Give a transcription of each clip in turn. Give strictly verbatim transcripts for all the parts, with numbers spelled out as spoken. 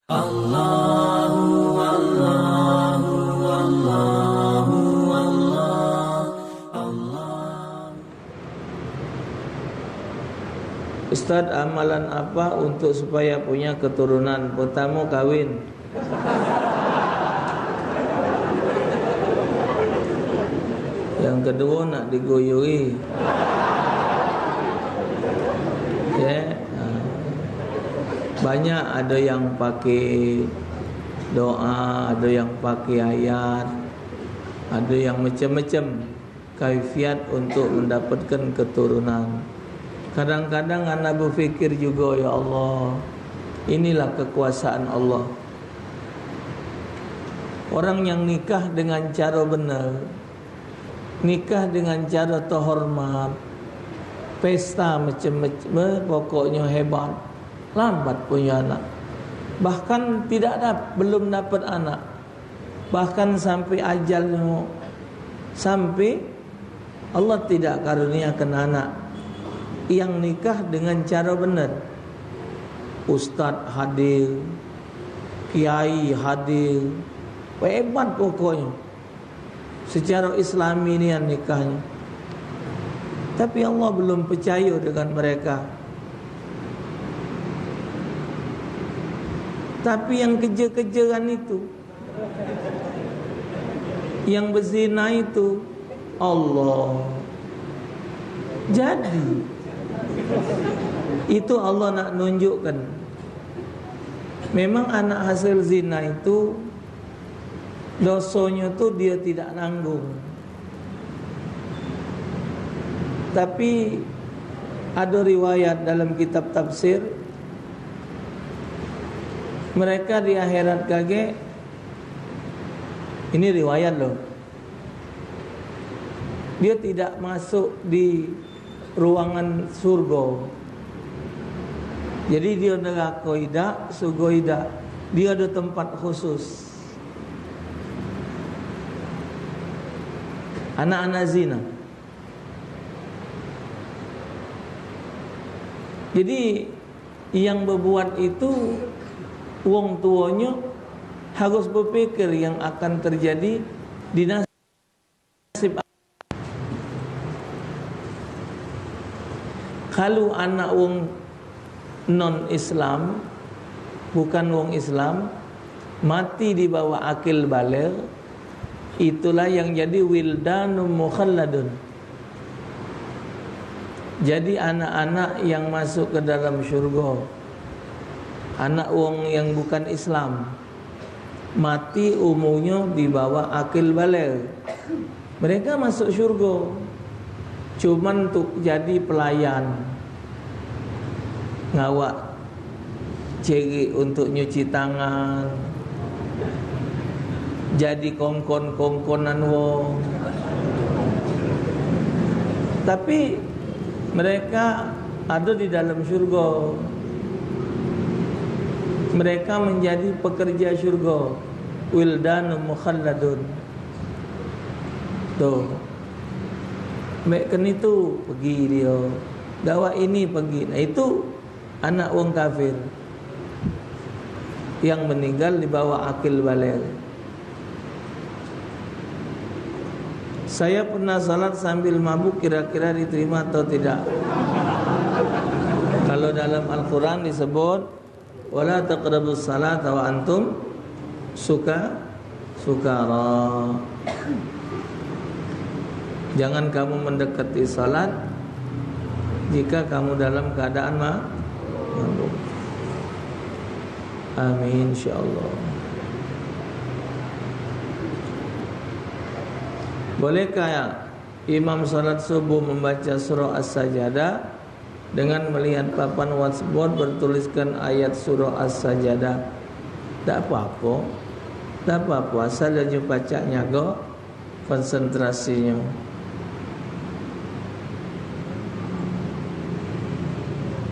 Allahu, Allahu, Allahu, Allah, Allah. Ustaz, amalan apa untuk supaya punya keturunan? Pertama, kawin. Yang kedua, nak diguyuri. Ya, ha. Banyak ada yang pakai doa, ada yang pakai ayat, ada yang macam-macam kaifiat untuk mendapatkan keturunan. Kadang-kadang ana berpikir juga, "Ya Allah, inilah kekuasaan Allah." Orang yang nikah dengan cara benar, nikah dengan cara terhormat, pesta macam-macam, eh, pokoknya hebat, lambat punya anak. Bahkan tidak dap-, belum dapat anak. Bahkan sampai ajalnya, sampai Allah tidak karuniakan anak. Yang nikah dengan cara benar. Ustaz hadir, kiai hadir, hebat pokoknya. Secara Islami nian nikahnya. Tapi Allah belum percaya dengan mereka. Tapi yang kejar-kejaran itu, yang berzina itu, Allah. Jadi, itu Allah nak nunjukkan. Memang anak hasil zina itu, dosanya tu dia tidak nanggung. Tapi ada riwayat dalam kitab tafsir, mereka di akhirat kagek, ini riwayat loh, dia tidak masuk di ruangan surga. Jadi dia neraka idak, surga idak. Dia ada tempat khusus. Anak-anak zina. Jadi yang berbuat itu, wong tuanya harus berpikir yang akan terjadi di nasib. Kalu anak wong non Islam, bukan wong Islam, mati di bawah akil baligh, itulah yang jadi wildanum mukhalladun. Jadi anak-anak yang masuk ke dalam syurga, anak wong yang bukan Islam, mati umurnyo di bawah akil baligh. Mereka masuk syurga. Cuman untuk jadi pelayan. Ngawak cerik untuk nyuci tangan. Jadi kongkon-kongkonan wong. Tapi mereka ada di dalam syurga. Mereka menjadi pekerja syurga. Wildanun mukhalladun. Tu. Mek keni tu pergi dia. Gawa ini pergi. Nah, itu anak wong kafir yang meninggal di bawah akil baligh. Saya pernah salat sambil mabuk, kira-kira diterima atau tidak? Kalau dalam Al-Quran disebut, "Wala taqrabus salata wa antum suka-, sukara." Jangan kamu mendekati salat jika kamu dalam keadaan ma-, mabuk. Amin, insyaallah. Bolehkah imam salat subuh membaca surah As-Sajadah dengan melihat papan whiteboard bertuliskan ayat surah As-Sajadah? Tak apa-apa. Tak apa-apa, asal dia pacak nyaga konsentrasinyo.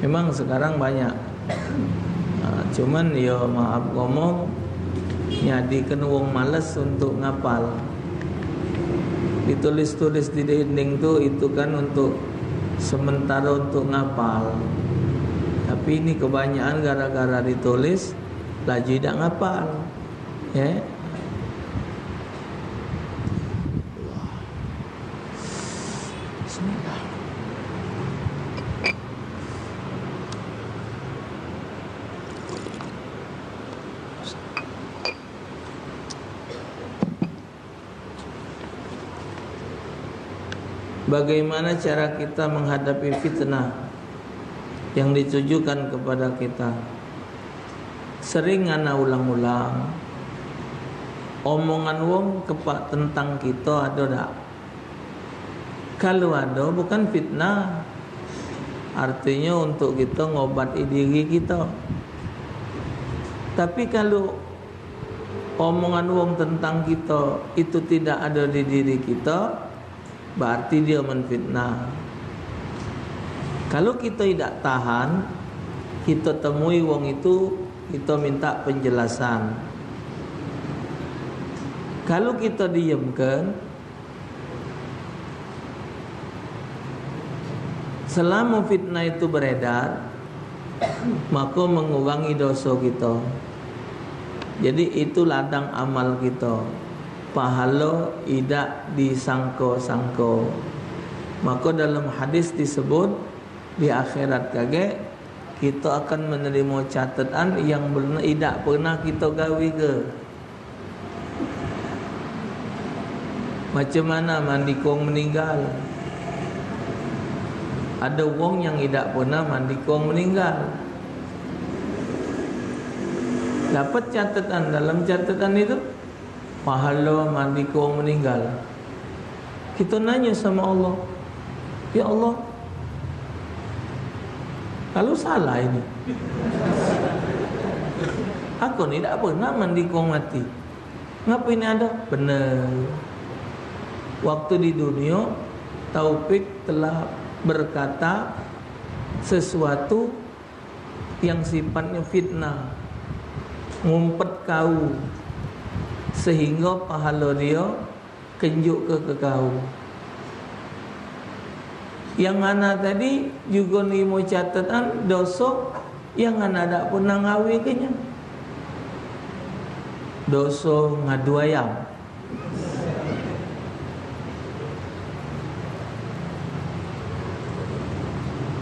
Memang sekarang banyak. Ha, cuman, yo, maaf ngomong, nyadikan wong males untuk ngapal. Ditulis-tulis di dinding tu, itu kan untuk sementara untuk ngapal. Tapi ini kebanyakan gara-gara ditulis, Laju dak ngapal. Ya. Bismillah. Bagaimana cara kita menghadapi fitnah yang ditujukan kepada kita? Sering ana ulang-ulang, omongan wong kepak tentang kita ado dak? Kalu ado, bukan fitnah. Artinyo untuk kita ngobati diri kita. Tapi kalu omongan wong tentang kita itu tidak ada di diri kita, berarti dia menfitnah. Kalau kita tidak tahan, kita temui wong itu, kita minta penjelasan. Kalau kita diamkan, selama fitnah itu beredar, maka mengurangi dosa kita. Jadi, itu ladang amal kita. Pahalo idak disangko-sangko. Maka dalam hadis disebut, di akhirat kagek, kita akan menerima catatan yang belum, idak pernah kita gawe ke. Macam mana mandi kong meninggal? Ada wong yang idak pernah mandi kong meninggal. Dapat catatan, dalam catatan itu, pahalo mandi kong meninggal. Kita nanya sama Allah, "Ya Allah, kalu salah ini. Aku ni dak pernah mandi kong mati. Ngapo ini ada?" Bener. Waktu di dunia, Taufik telah berkata sesuatu yang sifatnya fitnah, ngumpet kau, sehingga pahalo dia kenjuk ke, ke kau. Yang ngana tadi juga nimo catatan dosa yang ngana dak pernah ngawe ke nya. Dosa ngadu ayam.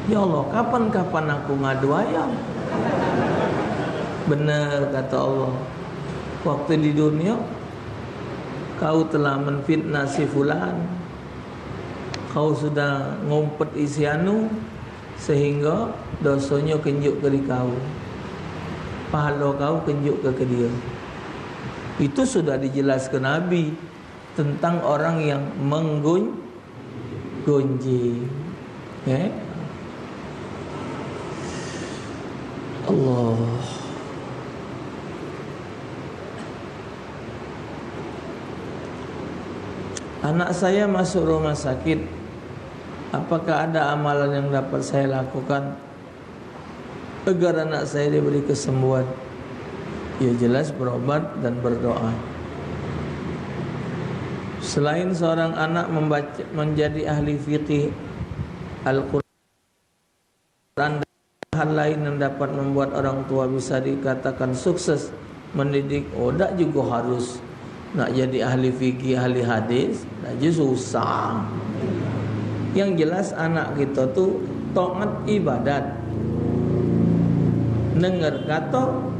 Ya Allah, kapan-kapan aku ngadu ayam? Bener kata Allah, waktu di dunia kau telah menfitnah si fulan, kau sudah ngumpet isi anu, sehingga dosanyo kenjuk ke di kau, pahalo kau kenjuk ke, ke dia. Itu sudah dijelaskan Nabi tentang orang yang menggun-, gunjing. Ya. Allah. Anak saya masuk rumah sakit. Apakah ada amalan yang dapat saya lakukan agar anak saya diberi kesembuhan? Ya, jelas berobat dan berdoa. Selain seorang anak membaca, menjadi ahli fikih Al-Quran, hal lain yang dapat membuat orang tua bisa dikatakan sukses mendidik, oh, dak juga harus nak jadi ahli fikih, ahli hadis, dak juga susah. Yang jelas anak kita tu taat ibadat, denger kato,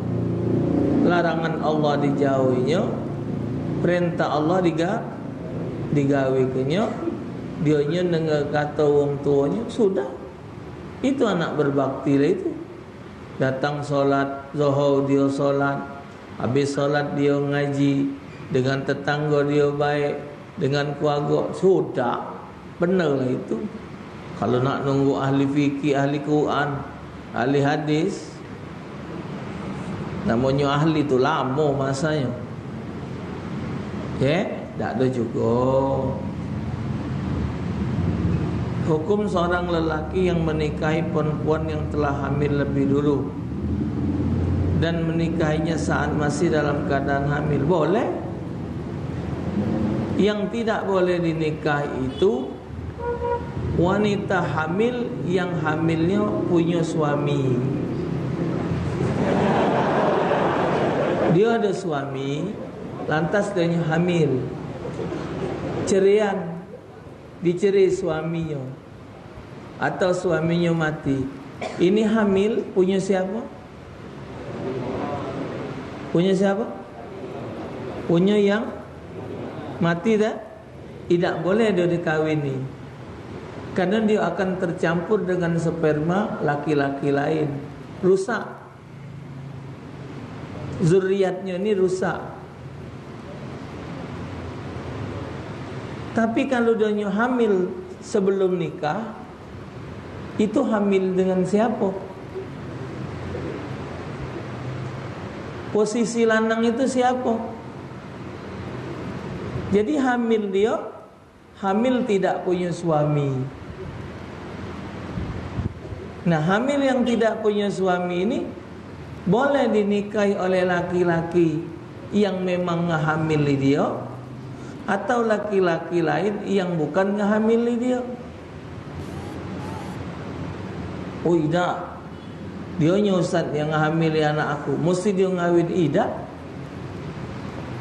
larangan Allah dijauhinyo, perintah Allah diga-, digawekenyo, dionyo denger kato wong tuonyo, sudah. Itu anak berbakti lah itu. Datang solat, zohor dio solat, habis solat dio ngaji, dengan tetanggo dio baik, dengan keluargo, sudah, bener lah itu. Kalu nak nunggu ahli fikih, ahli Quran, ahli hadis, namonyo ahli tu lamo masanyo. Ye, dak ado jugo. Hukum seorang lelaki yang menikahi perempuan yang telah hamil lebih dulu dan menikahinya saat masih dalam keadaan hamil, boleh. Yang tidak boleh dinikahi itu wanita hamil yang hamilnyo punyo suami. Dio ado suami, lantas dionyo hamil. Cerean, dicerai suaminyo, atau suaminyo mati. Ini hamil punyo siapo? Punyo siapo? Punyo yang mati dah. Idak boleh dio dikawini, karena dio akan tercampur dengan sperma laki-laki lain. Rusak. Zuriatnyo ni rusak. Tapi kalau dionyo hamil sebelum nikah, itu hamil dengan siapo? Posisi lanang itu siapo? Jadi hamil dio, hamil tidak punya suami. Nah, hamil yang tidak punya suami ini boleh dinikahi oleh laki-laki yang memang ngehamili dio, atau laki-laki lain yang bukan ngehamili dio. Oh, idak. Dio nyo ustaz yang ngehamili anak aku. Mesti dio ngawin, idak.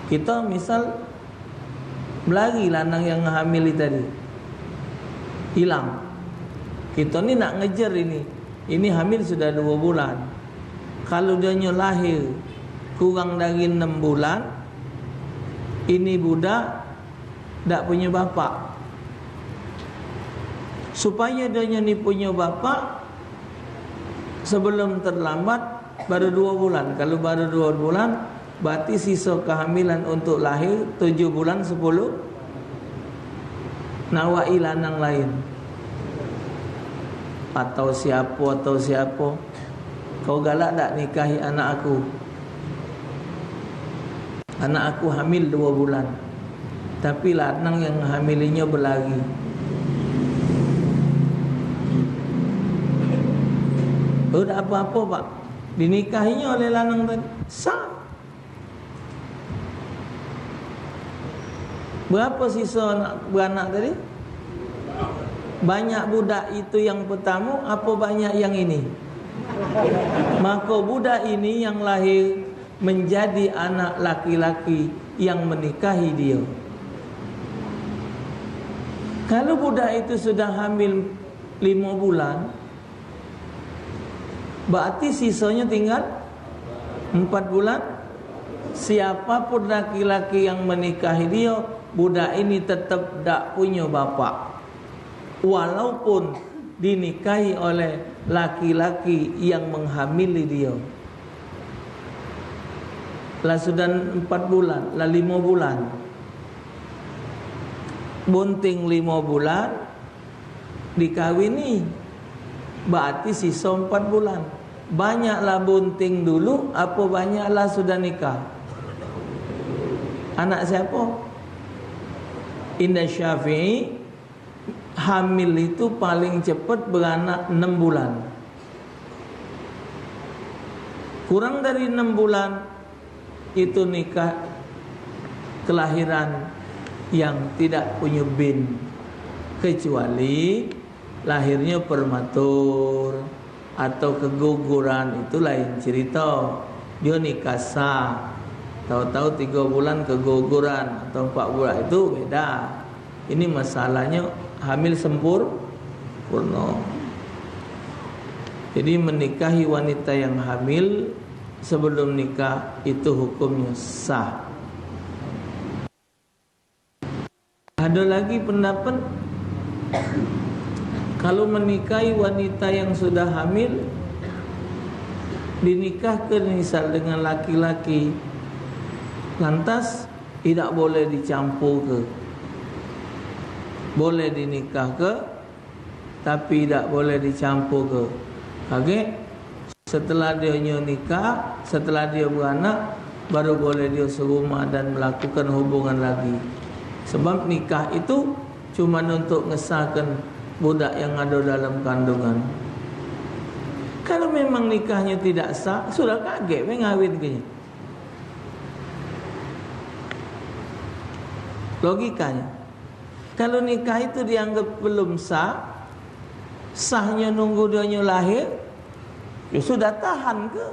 Kita misal belari lanang yang ngehamili tadi. Hilang. Kita ni nak ngejar ini. Ini hamil sudah dua bulan. Kalau dia nyo lahir kurang dari enam bulan, ini budak dak punya bapak. Supaya dia nyo ni punya bapak sebelum terlambat, baru dua bulan. Kalau baru dua bulan, berarti sisa kehamilan untuk lahir tujuh bulan sepuluh. Nawai lanang lain. Atau siapo, atau siapo. Kau galak dak nikahi anak aku? Anak aku hamil dua bulan. Tapi lanang yang hamilinyo belari. Oh, dak apo-apo, Pak. Dinikahinyo oleh lanang tadi. Sah. Berapa sisa anak, beranak tadi? Banyak budak itu yang pertama, apa banyak yang ini? Maka budak ini yang lahir menjadi anak laki-laki yang menikahi dia. Kalau budak itu sudah hamil lima bulan, berarti sisanya tinggal empat bulan. Siapapun laki-laki yang menikahi dia, budak ini tetap dak punya bapak. Walaupun dinikahi oleh laki-laki yang menghamili dia. Lah sudah empat bulan, lah lima bulan. Bunting lima bulan, dikawini. Berarti sisa empat bulan. Banyaklah bunting dulu, apa banyaklah sudah nikah? Anak siapa? Indah Syafi'i, hamil itu paling cepat beranak enam bulan. Kurang dari enam bulan, itu nikah kelahiran yang tidak punya bin, kecuali lahirnya prematur atau keguguran, itu lain cerita. Dia nikah sah, tahu-tahu tiga bulan keguguran atau empat bulan, itu beda. Ini masalahnya hamil sempur-, sempurna. Jadi menikahi wanita yang hamil sebelum nikah itu hukumnya sah. Ada lagi pendapat, kalau menikahi wanita yang sudah hamil, dinikahkan misal dengan laki-laki, lantas idak boleh dicampur ke. Boleh dinikah ke, tapi dak boleh dicampur ke. Kagek, setelah dia nyo nikah, setelah dia beranak, baru boleh dia serumah dan melakukan hubungan lagi. Sebab nikah itu cuma untuk ngesahkan budak yang ada dalam kandungan. Kalau memang nikahnya tidak sah, sudah kagek be ngawin ke. Logikanya. Kalau nikah itu dianggap belum sah, sahnya nunggu dionyo lahir, ya sudah tahan ke.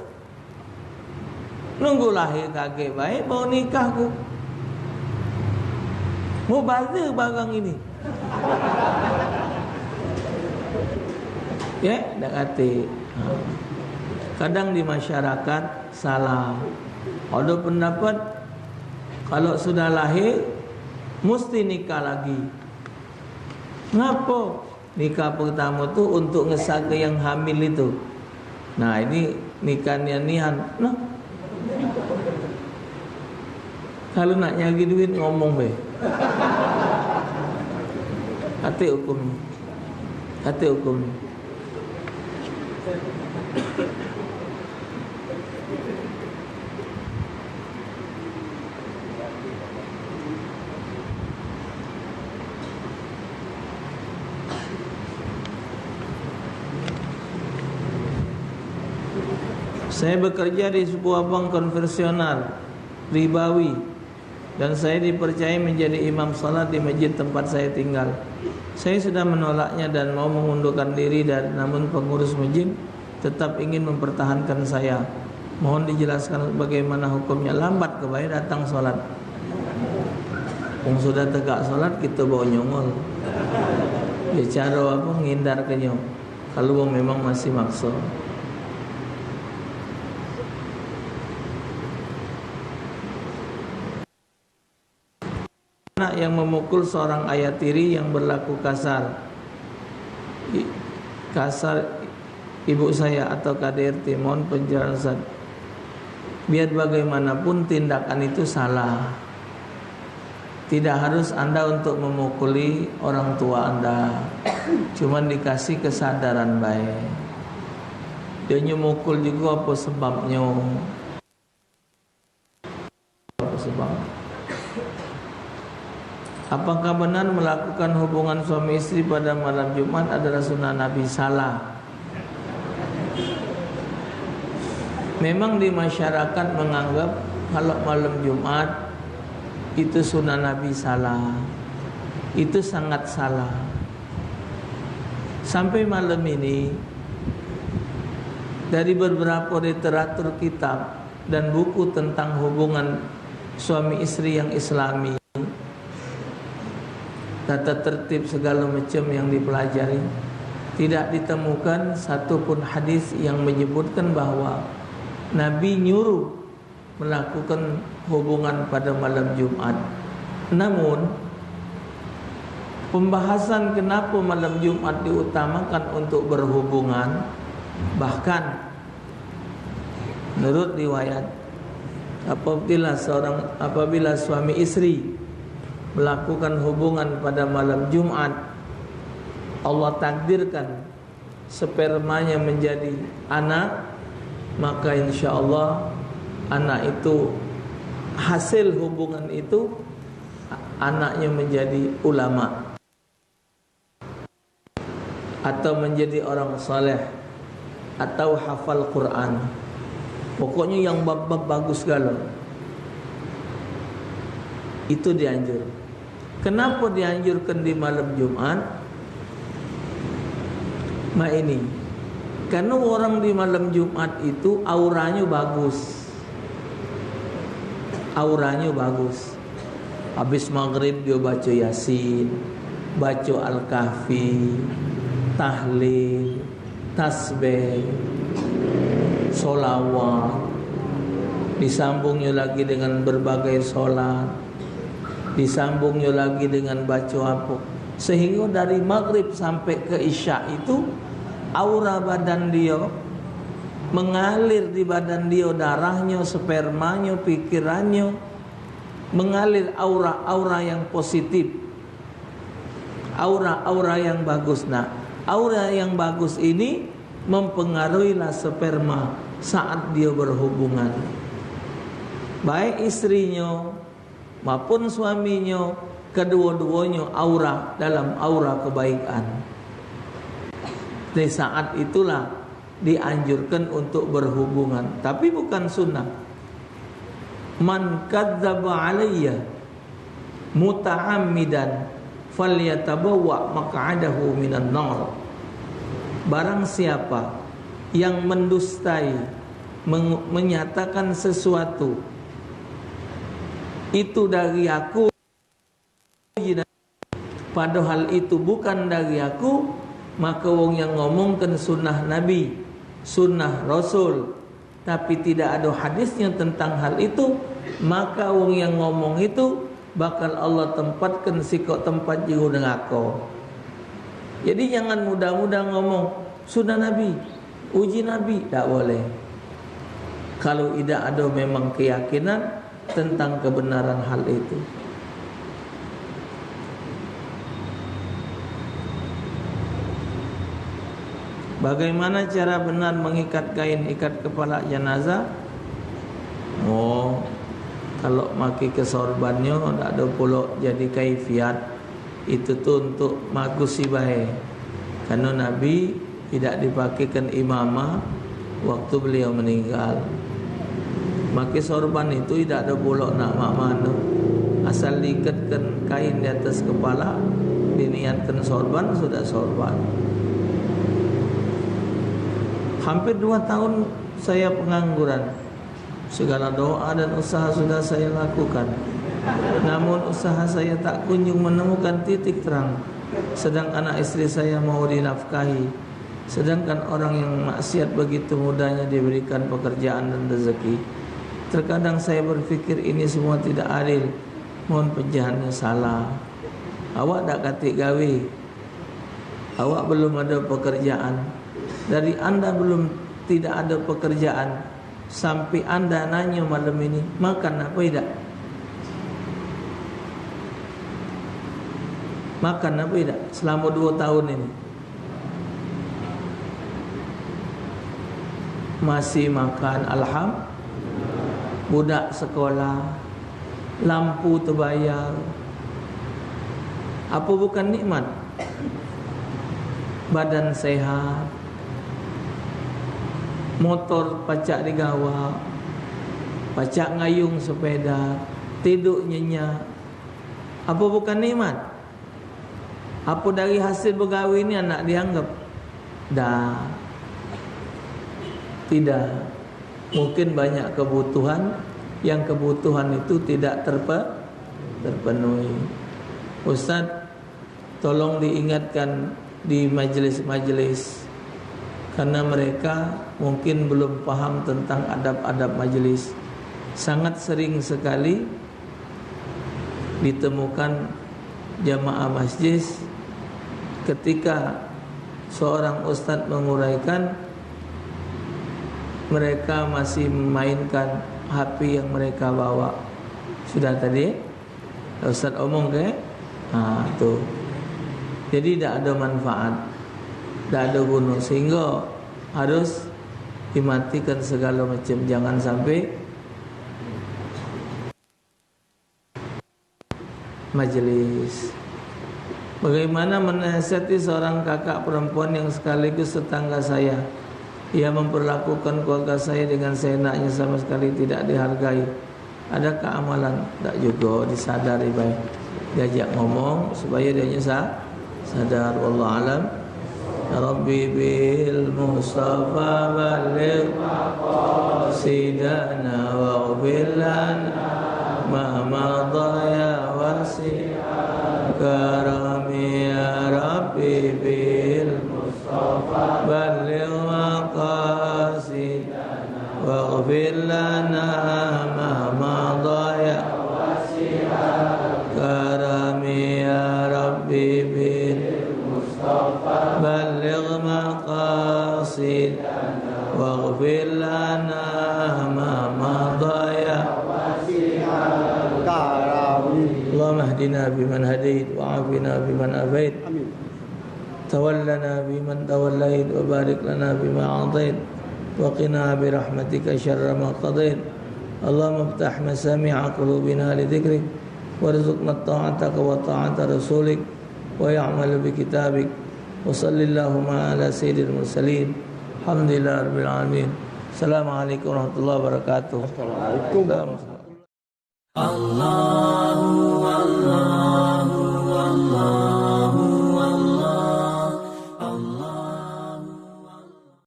Nunggu lahir kagek bae baru nikah ku. Mubazir barang ini. Ya, dak katik. Ha. Kadang di masyarakat salah. Ada pendapat, kalau sudah lahir, mesti nikah lagi. Ngapo? Nikah pertama tu untuk ngesahke yang hamil itu. Nah, ini nikah nian-nian. Nah. Kalau nak nyari duit, ngomong be. Katik hukum ni. Katik hukum ni. Saya bekerja di sebuah bank konvensional ribawi dan saya dipercayai menjadi imam salat di masjid tempat saya tinggal. Saya sudah menolaknya dan mau mengundurkan diri dari, namun pengurus masjid tetap ingin mempertahankan saya. Mohon dijelaskan bagaimana hukumnya. Lambat ke bae datang salat. Wong sudah tegak salat, kita bawa nyongol. Ya, cara apa ngindar ke nyo? Kalau wong memang masih maksa. Anak yang memukul seorang ayah tiri yang berlaku kasar. I-, kasar ibu saya atau K D R T, mohon penjelasan. Biar bagaimanapun tindakan itu salah. Tidak harus anda untuk memukuli orang tua anda. Cuman dikasih kesadaran bae. Dia nyo mukul juga apa sebabnyo? Apa sebab? Apakah benar melakukan hubungan suami istri pada malam Jumat adalah sunnah Nabi? Salah. Memang di masyarakat menganggap kalau malam Jumat itu sunnah Nabi, salah. Itu sangat salah. Sampai malam ini, dari beberapa literatur kitab dan buku tentang hubungan suami istri yang Islami, tata tertib segala macam yang dipelajari, tidak ditemukan satu pun hadis yang menyebutkan bahwa Nabi nyuruh melakukan hubungan pada malam Jumat. Namun, pembahasan kenapa malam Jumat diutamakan untuk berhubungan, bahkan menurut riwayat, apabila seorang, apabila suami istri melakukan hubungan pada malam Jumat, Allah takdirkan spermanya menjadi anak, maka insya Allah anak itu, hasil hubungan itu, anaknya menjadi ulama atau menjadi orang saleh atau hafal Quran. Pokoknya yang bab-bab bagus galo. Itu dianjur. Kenapa dianjurkan di malam Jumat? Mak ini, karena orang di malam Jumat itu auranya bagus. Auranya bagus. Habis maghrib dia baca Yasin, baca Al-Kahfi, tahlil, tasbih, solawat, disambungnya lagi dengan berbagai solat, disambungnya lagi dengan baca apa. Sehingga dari maghrib sampai ke isya itu, aura badan dia mengalir di badan dia, darahnya, spermanya, pikirannya, mengalir aura-aura yang positif. Aura-aura yang bagus. Nah, aura yang bagus ini mempengaruhilah sperma saat dia berhubungan. Baik istrinya maupun suaminya, kedua-duanya aura dalam aura kebaikan. Di saat itulah dianjurkan untuk berhubungan, tapi bukan sunnah. "Man kadzdzaba alayya muta'ammidan falyatabawwa maq'adahu minan nar." Barang siapa yang mendustai meng-, menyatakan sesuatu itu dari aku, padahal itu bukan dari aku, maka wong yang ngomongkan sunnah Nabi, sunnah Rasul, tapi tidak ada hadisnya tentang hal itu, maka wong yang ngomong itu bakal Allah tempatkan sikok tempat jero neraka. Jadi jangan mudah-mudah ngomong sunnah Nabi, uji Nabi, tak boleh. Kalau tidak ada memang keyakinan tentang kebenaran hal itu. Bagaimana cara benar mengikat kain ikat kepala jenazah? Oh, kalau make ke sorbannyo, dak ado pulok jadi kaifiat. Itu tu untuk magusi bae. Karena Nabi tidak dipakekan imamah waktu beliau meninggal. Make sorban itu tidak ada pulok nak mak mano. Asal diikatkan kain di atas kepala, diniatkan sorban, sudah sorban. Hampir dua tahun saya pengangguran. Segala doa dan usaha sudah saya lakukan. Namun usaha saya tak kunjung menemukan titik terang. Sedang anak istri saya mau dinafkahi. Sedangkan orang yang maksiat begitu mudahnya diberikan pekerjaan dan rezeki. Terkadang saya berpikir ini semua tidak adil. Mohon pencerahannya salah. Awak dak katik gawe. Awak belum ada pekerjaan. Dari anda belum tidak ada pekerjaan, sampai anda nanya malam ini, makan apa idak? Makan apa idak selama dua tahun ini? Masih makan, alham-, budak sekolah, lampu tebayar. Apa bukan nikmat? Badan sehat, motor pacak digawa, pacak ngayung sepeda, tiduk nyenyak. Apa bukan nikmat? Apa dari hasil begawe ni anak dianggap? Dah. Tidak. Mungkin banyak kebutuhan, yang kebutuhan itu tidak terpe-, terpenuhi. Ustaz, tolong diingatkan di majelis-majelis, karena mereka mungkin belum paham tentang adab-adab majelis. Sangat sering sekali ditemukan jamaah masjid ketika seorang ustaz menguraikan, mereka masih memainkan H P yang mereka bawa. Sudah tadi ustaz omong ke? Ha, tu. Jadi dak ada manfaat, dak ada guna, sehingga harus dimatikan segala macam, jangan sampai majelis. Bagaimana menasihati seorang kakak perempuan yang sekaligus tetangga saya? Ia memperlakukan keluarga saya dengan seenaknya, sama sekali tidak dihargai. Adakah amalan? Tak juga disadari baik. Diajak ngomong supaya dia nyesa-, sadar. Wallahu alam. Rabbi bil Mustafa balligh maqasidana waghfir lana ma madha ya wasi'al karami. Ya Rabbi bil Mustafa balligh maqasidana waghfir lana ma madha ya wasi'al karami. Ya Rabbi bil Balligh maqasidana waghfir lana ma madha ya wasi'al karami. Allahumma hdina fiman hadait wa afina fiman afait. Amin. Tawallana fiman tawallait wa barik lana fima a'tait wa qina bi rahmatika syarra ma qadait. Allahumma iftah masami'a qulubina li dzikrik warzuqna ta'ataka wa ta'ata rasulik wa ya'malu bi kitabik. Wa sallallahumma ala sayyidil mursalin. Alhamdulillah rabbil alamin. Assalamualaikum warahmatullahi wabarakatuh. Assalamualaikum. Allah.